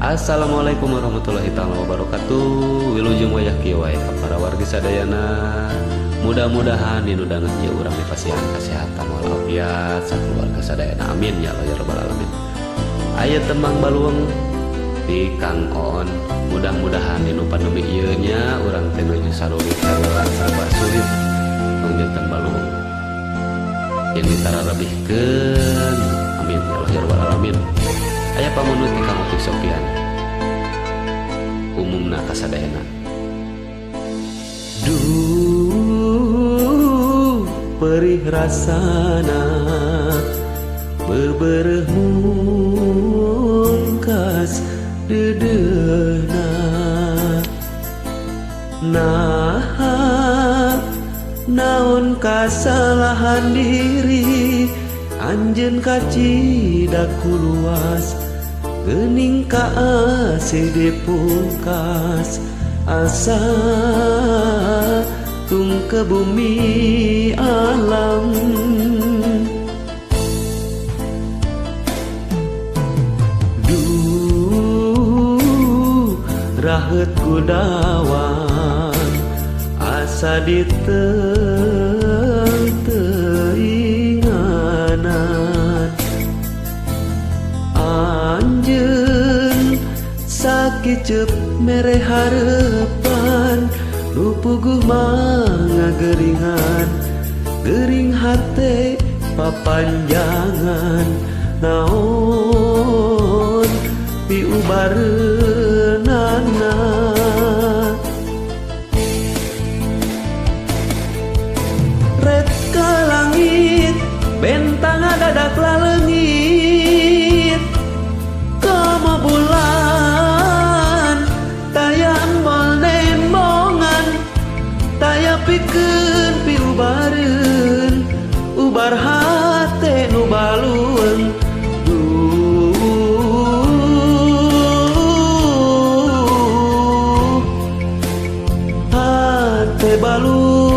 Assalamualaikum warahmatullahi taala wabarakatuh. Wilujeng wayah kieu wae ka para wargi sadayana. Mudah-mudahan dinu danget ieu urang dipasihan kesehatan walafiat sakeluarga sadayana. Amin ya Allah ya rabbal alamin. Aya tembang balueng di Kang Oon. Mudah-mudahan dinu pandemi ieu nya urang teh nuju sarulit sarulan serba sulit nonton balueng. Yang ditararabihkeun. Amin ya Allah ya rabbal alamin. Aya pamunut ti Kang Opik Sopian. Umumna kasadayana. Duh perih rasana bebereh mungkas dedeuna. Nah naon kasalahan diri anjeun kacida kuluas geuning ka asih dipungkas asa tung ke bumi alam. Duh raheut kudawan asa diteuinganan anjeun sakiceup mere harepan nu puguh mangageringan gering hate papanjangan naon piubareunana. Ret ka langit bentang dadak laleungit komo bulan taya embol nembongan taya pikeun piubareun ubar hate nu balueung. Duh hate balueung.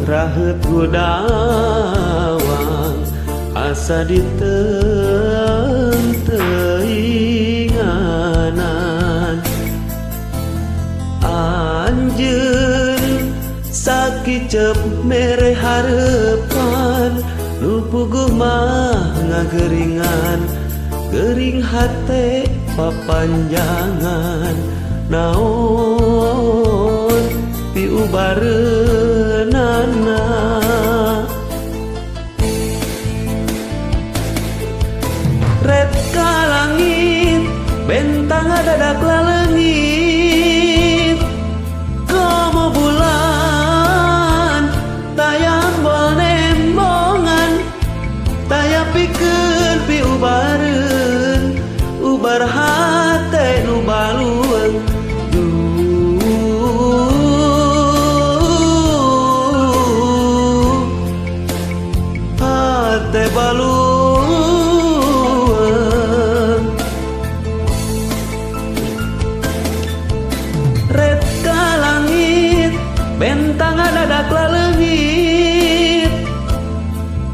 Raheut gudawang asa diteuinganan anjeun sakiceup mere harepan nu puguh mah ngageringan gering hate papanjangan naon piubareunana. Ret ka langit bentang dadak laleungit komo bulan taya embol nembongan taya pikeun piubareun ubar hate nu balueung. Hate balueung. Ret ka langit bentang dadak laleungit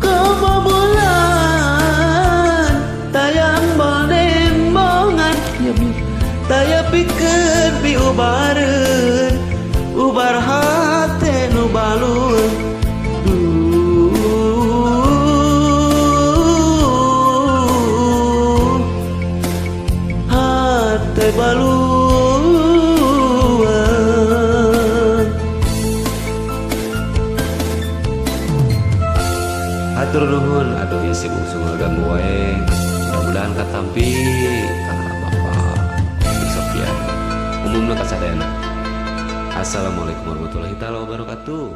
komo bulan taya embol nembongan taya pikeun piubareun ubar hate nu balueung. Hate balueung. Hatur nuhun, aduh ieu si bungsu ngaganggu wae. Mudah-mudahan katampi ka Bapak Sopian. Umumna kasadayana. Assalamualaikum warahmatullahi taala wabarakatuh.